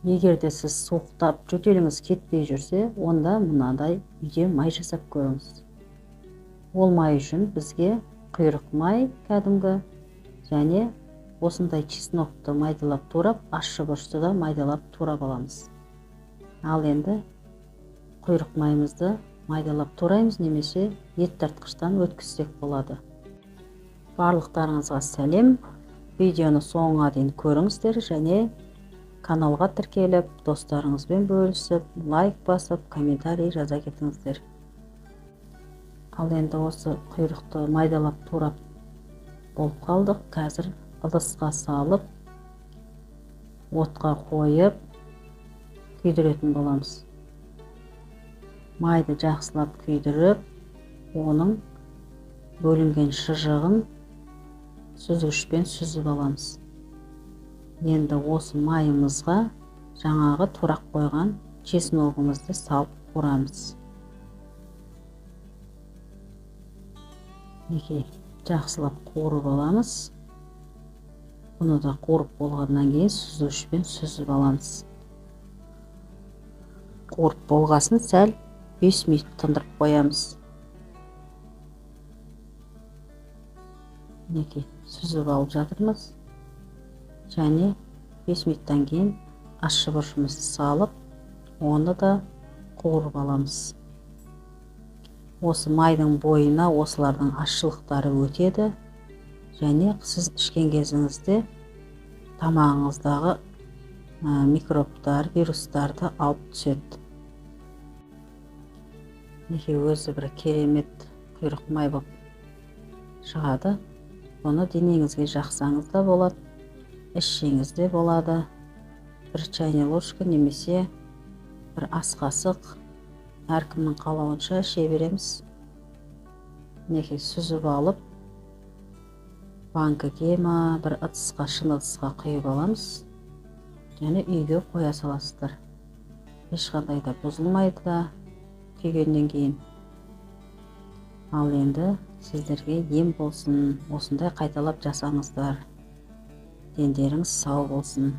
Егер де сіз суықтап жөтеліңіз кетпей жүрсе, онда мынадай үйде май жасап көріңіз. Ол май үшін бізге құйрық май кәдімгі және осындай чеснокты майдалап турап, ащы бұрышты да майдалап турап аламыз. Ал енді құйрық майымызды майдалап тураймыз немесе ет тартқыштан өткізсек болады. Барлықтарыңызға сәлем. Видеоны соңына дейін көріңіздер және каналға тіркеліп, достарыңызбен бөлісіп, лайк басып, комментарий жаза кетіңіздер. Ал енді осы құйрықты майдалап турап болып қалдық. Қазір ыдысқа салып, отқа қойып күйдіретін боламыз. Майды жақсылап күйдіріп, оның бөлінген шыжығын сүзгішпен сүзіп аламыз. Енді осы майымызға жаңағы турап қойған чесногымызды салып қуырамыз. Мінекей, жақсылап қуырып аламыз. Бұны да қуырып болғаннан кейін сүзгішпен сүзіп аламыз. Қуырып болғасын сәл 5 минут тындырып қоямыз. Мінекей, сүзіп алып жатырмыз. Және 5 минуттан кейін ащы бұрышымызды салып, оны да қуырып аламыз. Осы майдың бойына осылардың ащылықтары өтеді. Және сіз ішкен кезіңізде тамағыңыздағы микробтар, вирустарды алып түседі. Мінекей, өзі бір керемет құйрық май болып шығады. Бұны денеңізге жақсаңыз да болады, ішсеңіз де болады. Бір чайный ложка немесе бір ас қасық, әркімнің қалауынша іше береміз. Мінекей, сүзіп алып, банкіге ма, бір ыдысқа, шыны ыдысқа құйып аламыз. Және үйге қоя саласыздар. Ешқандай да бұзылмайды да күйгеннен кейін. Ал енді сіздерге ем болсын, осындай қайталап жасаңыздар. Дендеріңіз сау болсын.